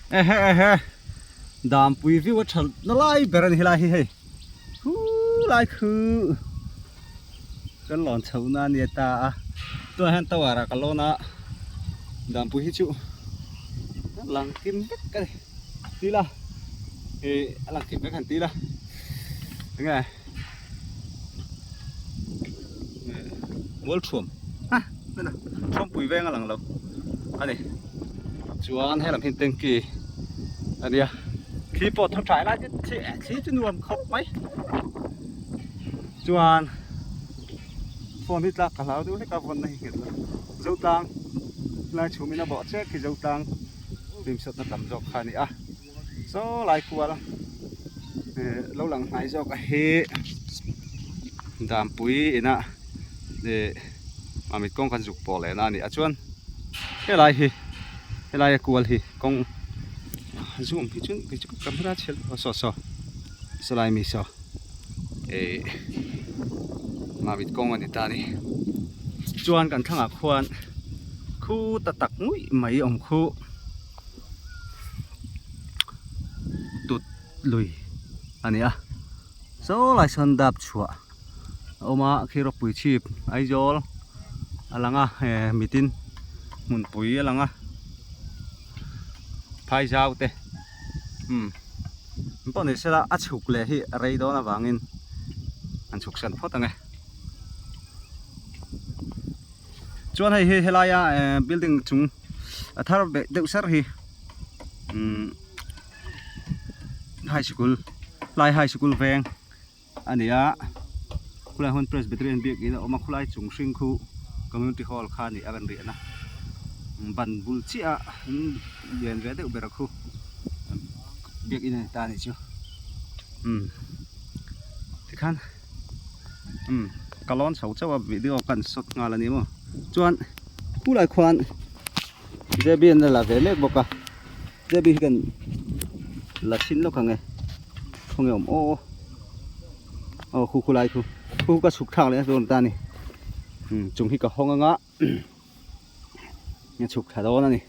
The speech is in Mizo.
Ehe ehe Dampui view a tha na lai ber a ni helai hi hei khu lai khu kan lawn chho na a nia ta a tunah hian tower ah ka lawn a Dampui hi chu a lang kim vek a ni ti ila ih a lang kim vek han ti ila enge Mualthuam ha Thuampui veng a lang lo a ni chuan helam hi tanky a nia thli pawh thaw thlai lai te thli chu nuam khawp mai chuan phone hi tlak ka hlau deuh hlek a vawnna hi nghet lo Zotlang lai chhum in a bawh chiah khi Zotlang hlimsawtna tam zawk kha a ni a. Saw lai kual eh lo lang hnai zawk a hi Dampui inah eh mamit kawng kan zuk pawh leh na a ni a chuan helai hi helai a kual hi kawng zoom hi chuan kei chu camera chhe aw saw saw sawlai mi saw eh mamit kawng a ni ta a ni chuan kan thlangah khuan khu ta tak nguih mai awm khu. Tut lui a ni a saw lai sawn dap chhuah a awm a khi rawpui chhip Aizawl a lang a eh mitin hmunpui a lang a phaizau te umm pawh ni sela a chhuk leh hi a rei dawn avangin an chhuk san phawt ang e. Chuan hei hi helaia eh building chung a thar beh deuh ser hi umm high sikul tlai high sikul veng a ni a khulai hun presbyterian biakin a awm a khulai chung hring khu community hall kha a ni a kan riahna ban bul chiah a in lian ve deuh ber a khu biakin a ni ta a nih chu umm tikhan. Umm ka lawn chho chauh a video kan shot nghal a ni maw chuan khulai khuan J B an la ve mek bawk a J B hi kan la chhin lawk ang e khawnge awm aw aw khu khulai khu khu ka chhuk thlak leh a dawn ta a ni umm chung hi ka hawng anga a chhuk thla dawn a ni.